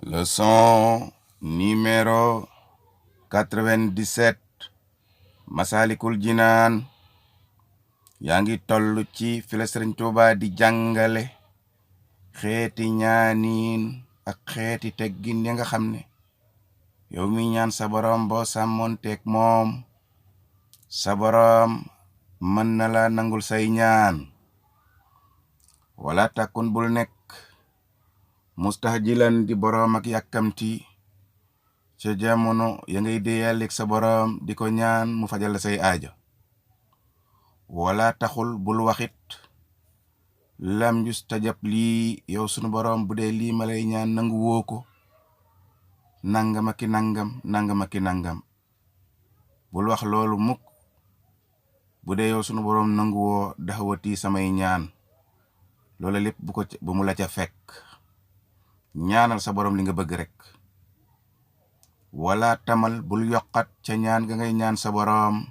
Leçon numéro 97 Masalikul Jinaan. yaa ngi toll ci fi la Sëriñ Tuubaa di jàngale xeeti ñaaniin ak xeeti teggin ya nga xam ne yow mi ñaan sa boroom boo sàmmoonteeg moom sa boroom mën na la nangul say ñaan. wala takkun bul nekk mustahjilan di boroom ak yàkkamti ca jamono ya ngay déeyaleeg sa boroom di ko ñaan mu fajal la say aajo. wala taxul bul waxit lam yustajab lii yow sunu boroom bu dee lii ma lay ñaan nangu woo ko nangam aki nangam bul wax loolu mukk bu dee yow sunu boroom nangu woo daxawati samay ñaan. loola lépp bu mu la ca fekk, ñaanal sa boroom li nga bëgg rek. wala tamal bul yokkat ca ñaan ga ngay ñaan sa boroom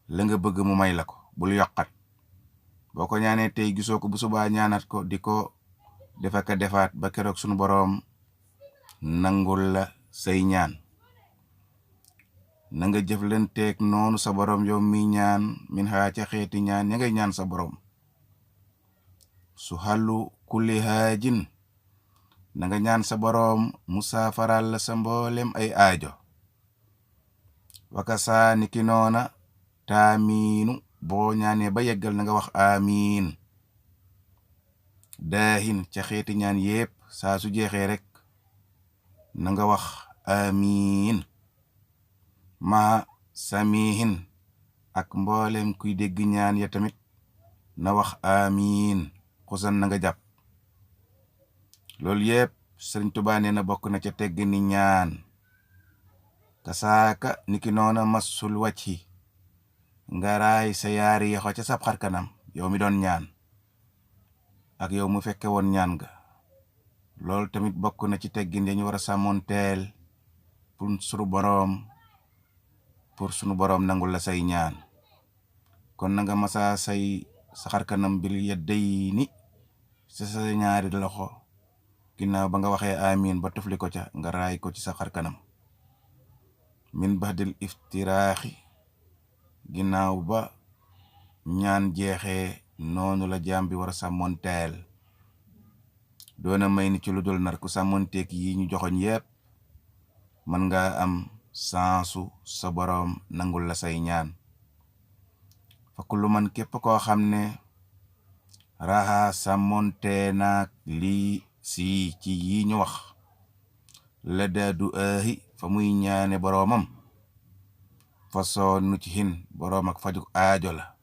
la nga bëgg mu may la ko, bul yokkat. boo ko ñaanee tey gisoo ko bu subaa ñaanat ko di ko defaka defaat ba keroog sunu boroom nangul la say ñaan. na nga jëflanteeg noonu sa boroom yow mi ñaan min xaa ca xeeti ñaan ya ngay ñaan sa boroom. su xalu kulli haajin na nga ñaan sa boroom mu saafaral la sa mboolem ay aajo. wakasaa ni ki noona taamiinu boo ñaanee ba yeggal na nga wax amiin. daahin ca xeeti ñaan yépp saa su jeexee rek na nga wax amiin. ma samihin ak mboolem kuy dégg ñaan ya tamit na wax amiin. xusan na nga jàpp. loolu yépp Sëriñ Tuubaa nee na bokk na ca tegg ni ñaan. kasaaka niki noona masul wàcci nga raay sa yaari yoxo ca sab xarkanam yow mi doon ñaan ak yow mu fekke woon ñaan ga. loolu tamit bokk na ci teggin dañu war a sàmmoon teel pour sunu boroom nangul la say ñaan. kon na nga masa sa xarkanam bil yaddayni sa ñaari loxo ginnaaw ba nga waxee amiin ba tufli ko ca nga raay ko ci sa xarkanam. min baxdil iftiraaxi ginnaaw ba ñaan jeexee noonu la jaam bi war a sàmmoon teel. doona may ni ci lu dul nar ku sàmmoonteek yi ñu joxoñ yépp mën nga am sansu sa boroom nangul la say ñaan. fakk lu man képp koo xam ne raxa sàmmoonte naak lii si ci yi ñu wax la daadu aahi fa muy ñaane boroomam fa soo nu ci hin boroom ak fajuk aajo la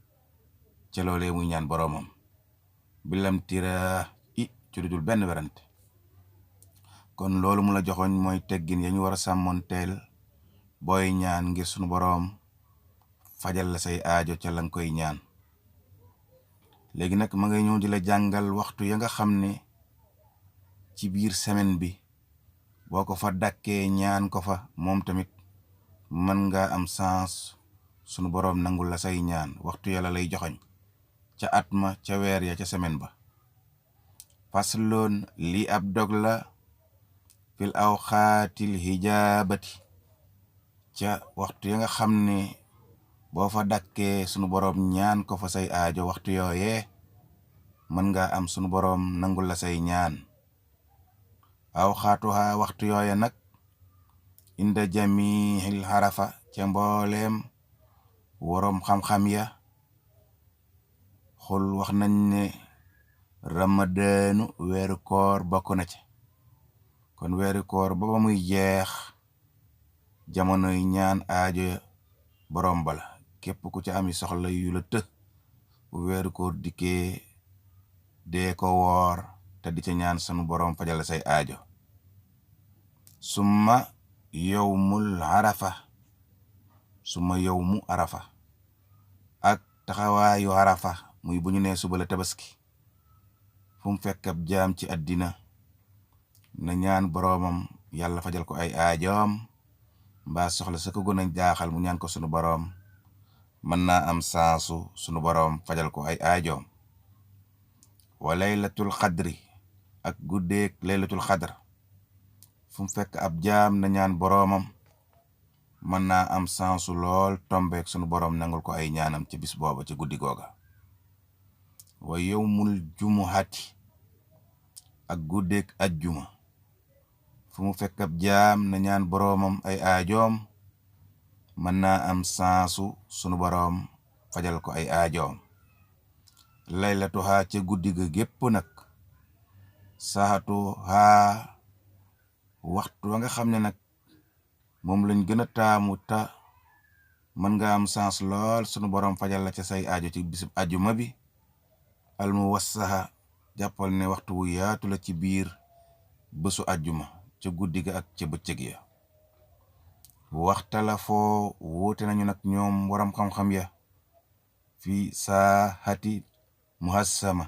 ca loolee muy ñaan boroomam bilam tira ci lu dul benn werante. kon loolu mu la joxoñ mooy teggin ya ñu war a sàmmoon teel booy ñaan ngir sunu boroom fajal la say aajo ca lang koy ñaan. léegi nag ma ngay ñëw di la jàngal waxtu ya nga xam ne ci biir semaine bi boo ko fa dakkee ñaan ko fa moom tamit mën nga am sens sunu boroom nangul la say ñaan. waxtu yàlla lay joxoñ ca at ma ca weer ya ca semaine ba. fasloon lii ab dog la fil awxaatil hijaabati ca waxtu ya nga xam ne boo fa dakkee sunu boroom ñaan ko fa say aajo waxtu yooyee mën nga am sunu boroom nangul la say ñaan. aw xaatuha waxtu yooya nag inda jamihil xarafa ca mbooleem woroom xam-xam ya xul wax nañ ne ramadaanu weeru koor bokk na ci. kon weeru koor ba muy jeex jamonoy ñaan aajo boroom bala képp ku ca ami soxla yu la të bu weeru koor dikkee dee ko woor te di ca ñaan sunu boroom fajal say aajo. summa yowmu arafa ak taxawaayu arafa muy bu ñu nee suba la tabaski fu mu fekk ab jaam ci àddina na ñaan boroomam yàlla fajal ko ay aajoom mbaa soxla sa ko gën a jaaxal mu ñaan ko sunu boroom mën naa am sansu sunu boroom fajal ko ay aajoom. wa laylatul xadri ak guddeeg laylatul xadr fu mu fekk ab jaam na ñaan boroomam mën naa am sansu lool tombeek sunu boroom nangul ko ay ñaanam ci bis booba ci guddi googa. wa yawmul jumuhati ak guddeek ajjuma fu mu fekk ab jaam na ñaan boroomam ay aajoom mën naa am sansu sunu boroom fajal ko ay aajoom. laylatuha ca guddi ga gépp nag saxatuha waxtu wa nga xam ne nag moom lañ gën a taamu ta mën nga am sans lool sunu boroom fajal la ca say aajo ci bisub ajjuma bi almu wassaha jàppal ne waxtu wu yaatu la ci biir bésu ajjuma ca guddi ga ak ca bëccëg ya. waxtala foo wuute nañu nag ñoom waram xam-xam ya fi saahati muhassama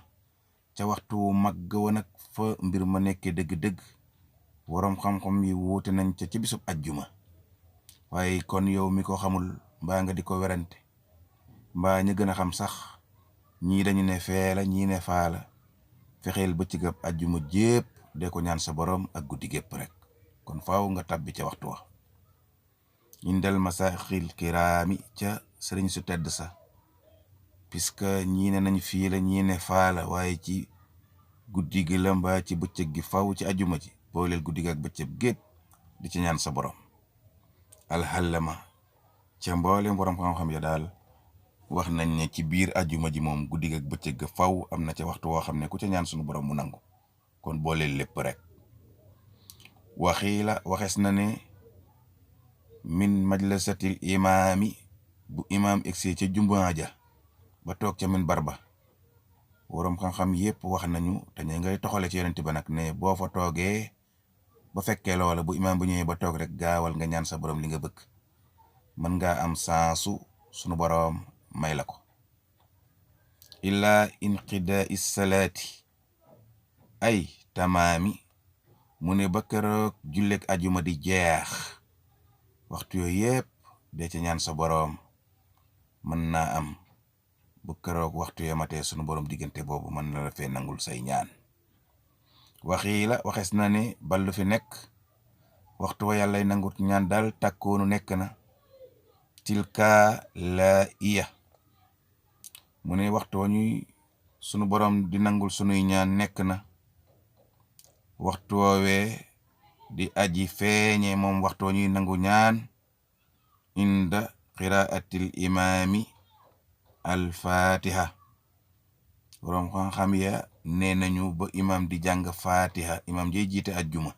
ca waxtu wu màgg wa nag fa mbir ma nekkee dëgg-dëgg waram xam-xam yi wuute nañ ca ci bisub ajjuma. waaye kon yow mi ko xamul mbaa nga di ko werante mbaa ñu gën a xam sax ñii dañu ne feela ñii ne faala fexeel bëccëg ab ajjuma jépp de ko ñaan sa borom ak guddi gépp rek kon faaw nga tabbi ca waxtu wa. indal masaxil kiraami ca sëriñ su tedd sa puisque ñii ne nañ fii la ñii ne faala waaye ci guddi gi la mbaa ci bëccëg gi faw ci ajjuma ji booleel guddi gi ak bëccëg gépp di ci ñaan sa borom. alxallama ca mboolem borom xam-xam ya daal wax nañ ne ci biir ajjuma ji moom guddi gi ak bëccëg ga faw am na ca waxtu woo xam ne ku ca ñaan sunu borom mu nangu kon booleel lépp rek. waxiila waxes na ne min majlasatil imaami bu imaam egsi ca jumaa ja ba toog ca min barba waroom xam-xam yépp wax nañu te ñu ngay toxale ci yonent ba nag ne boo fa toogee ba fekkee loola bu imaam bu ñëwee ba toog rek gaawal nga ñaan sa borom li nga bëgg mën ngaa am sansu sunu borom may la ko. illaa inqidaa salaati ay tamaami mu ne ba keroog julleeg ajuma di jeex waxtu yooyu yépp de ci ñaan sa boroom mën naa am bu keroog waxtu yamatee sunu boroom diggante boobu mën na la fee nangul say ñaan. waxii la waxes na ne ballu fi nekk waxtu wa yàllay nangut ñaan daal tàkkoonu nekk na tilka la iya mu ne waxtu wa ñuy sunu boroom di nangul sunuy ñaan nekk na waxtu woowee di aji feeñe moom waxtu wa ñuy nangu ñaan inda qiraatil imaami al-fatiha boroom xam-xam ya nee nañu ba imam di jàng fatiha imam jay jiite ajjuma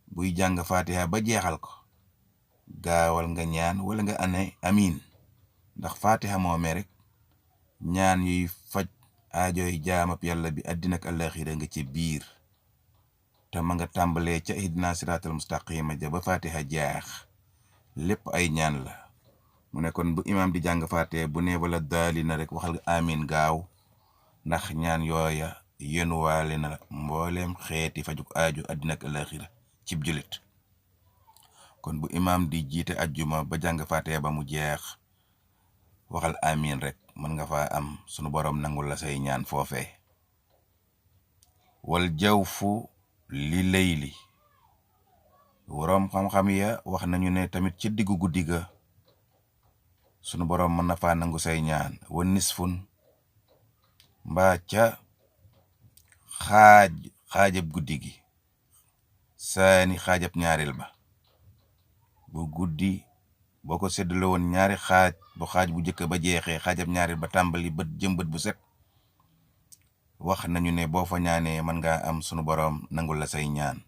buy jàng fatiha ba jeexal ko gaawal nga ñaan wala nga ane amin ndax fatiha moomee rek ñaan yuy faj aajoy jaamab yàlla bi àddina ak àllaaxira nga ci biir te ma nga tàmbalee ca ihdina siraatal mustaqima ja ba fatiha jaax lépp ay ñaan la. mu ne kon bu imam di jàng fatiha bu ne wala daali na rek waxal amin gaaw ndax ñaan yooya yenuwaale na mbooleem xeeti fajuk aaju àddina ak àllaaxira cib julit. kon bu imam di jiite ajjuma ba jàng fatiha ba mu jeex waxal amin rek mën nga fa am sunu borom nangul la say ñaan foofee. wal jawfu li layli boroom xam-xam ya wax nañu ne tamit ci diggu guddi ga sunu borom mën na faa nangu say ñaan. wa nisfun mbaa ca xaajab guddi gi saani xaajab ñaareel ba bu guddi boo ko séddale woon ñaari xaaj bu xaaj bu njëkk ba jeexee xaajab ñaareel ba tàmbali bët jëm bët bu set wax nañu ne boo fa ñaanee mën ngaa am sunu borom nangul la say ñaan.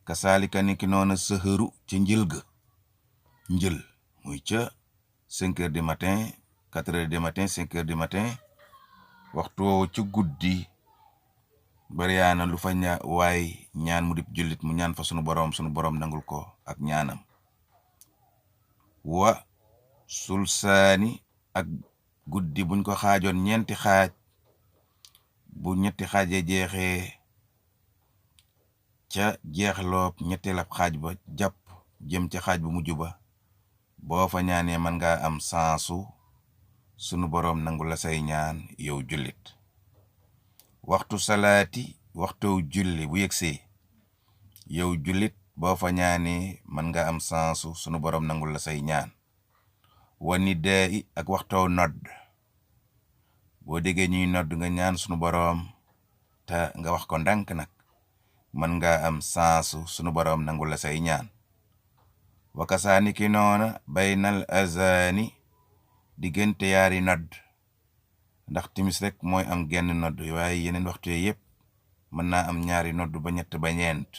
kasaalika niki noona sëhëru ca njël ga njël muy ca 5 heures du matin 4 heures du matin 5 heures du matin waxtu woowu ci guddi bariyaana lu fa waay ñaan mu dib jullit mu ñaan fa sunu borom nangul ko ak ñaanam. wa sulsaani ak guddi buñ ko xaajoon ñeenti xaaj bu ñetti xaaje jeexee ca jeexloob ñetteelab xaaj ba jàpp jëm ca xaaj bu mujj ba boo fa ñaanee mën ngaa am sansu sunu boroom nangul la say ñaan yow jullit. waxtu salaati waxtu julli bu yegsee yow jullit boo fa ñaanee mën nga am sansu sunu borom nangul la say ñaan. wa nidaa i ak waxtoo nodd boo déggee ñuy nodd nga ñaan sunu borom te nga wax ko ndànk nag mën nga am sansu sunu borom nangul la say ñaan. wakasaani ki noona baynal azani diggante yaari nodd ndax timis rek mooy am genn nodd waaye yeneen waxtu yëpp mën naa am ñaari nodd ba ñett ba ñeent.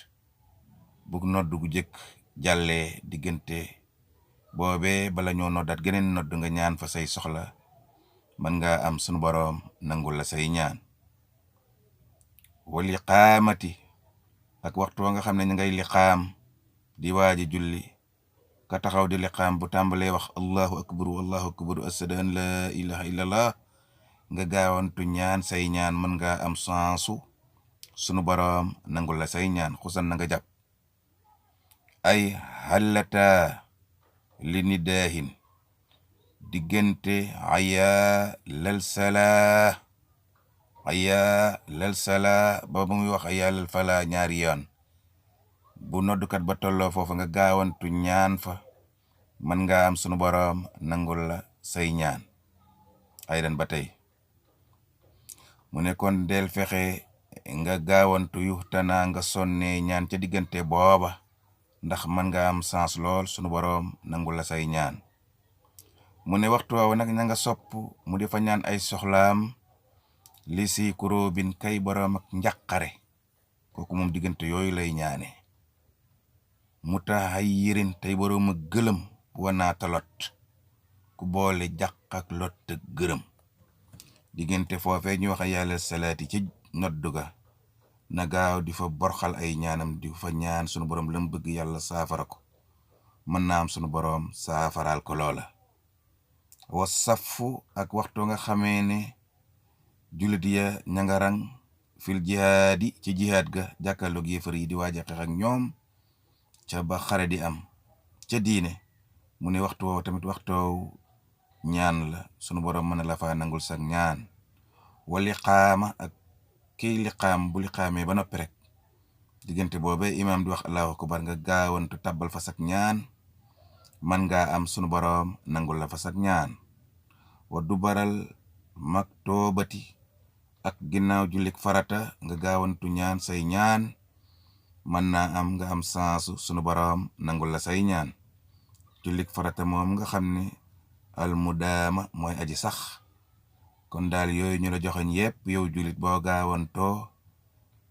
bu nodd gu jëkk jàllee diggante boobee bala ñoo noddaat geneen nodd nga ñaan fa say soxla mën nga am sunu boroom nangul la say ñaan. wal iqaamati ak waxtu wa nga xam ne ñu ngay liqaam di waaji julli ka taxaw di liqaam bu tàmbalee wax allahu akbar wallahu akbar ashhadu an la ilaha illallah nga gaawantu ñaan say ñaan mën nga am sansu sunu boroom nangul la say ñaan. xusan na nga jàpp ay xallata li nidaahin diggante aya lal sala ba muy wax aya lal fala ñaari yoon bu noddukat ba tolloo foofu nga gaawantu ñaan fa mën nga am sunu boroom nangul la say ñaan. ay dan ba tey mu ne kon del fexe nga gaawantu yuxtanaa nga sonne ñaan ca diggante booba ndax mën nga am sens lool sunu boroom nangul la say ñaan. mu ne waxtu waaw nag ña nga sopp mu di fa ñaan ay soxlaam li si kuróobin kay boroom ak njàqare kooku moom diggante yooyu lay ñaane. mu taxay yirin tey boroom ak gëlëm wanaata lot ku boole jàq ak lot ak gërëm diggante foofee ñu wax yàlla salaati ci noddu ga na gaaw di fa borxal ay ñaanam di fa ñaan sunu boroom lam bëgg yàlla saafara ko mën naa am sunu boroom saafaraal ko loola. wa safu ak waxtu nga xamee ne jullit ya ña nga rang fil jihaadi ci jihaad ga jàkkaarloog yéefar yi di waaj a xeex ak ñoom ca ba xare di am ca diine mu ne waxtu woowu tamit waxtoow ñaan la sunu boroom mën na la fa nangul sax ñaan. wa liqaama ak kiy liqaam bu liqaamee ba noppi rek diggante boobe imaam di wax allahu akbar nga gaawantu tabbal fa sax ñaan man nga am sunu boroom nangul la fa sax ñaan. wa dubaral maktoobati ak ginnaaw jullik farata nga gaawantu ñaan say ñaan mën naa am nga am sansu sunu boroom nangul la say ñaan. jullik farata moom nga xam ne almudaama mooy aji sax kon daal yooyu ñu la joxoñ yépp yow jullit boo gaawantoo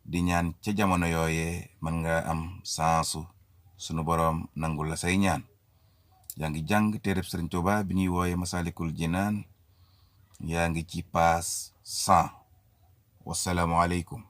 di ñaan ca jamono yooyee mën nga am sansu sunu boroom nangul la say ñaan. yaa ngi jàng téereb Sëriñ Tuubaa bi ñuy wooye Masalikul Jinaan yaa ngi ci paas 100. wassalaamu aleykum.